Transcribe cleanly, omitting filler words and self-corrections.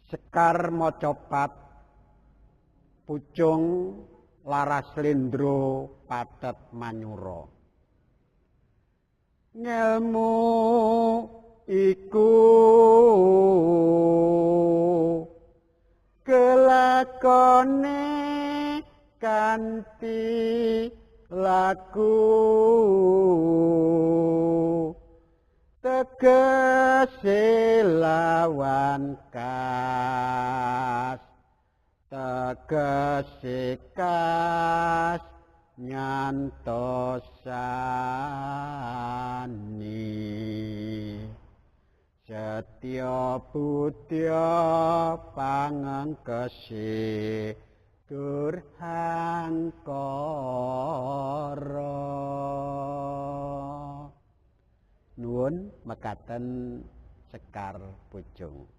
Sekar macapat Pucung laras lendro patet manyura. Ngelmu iku kelakone kanthi laku, tegese lawan kas, tegese kas nyantosani. Setya budya pangengkese durhangkara. Nuwun mekaten Sekar Pucung.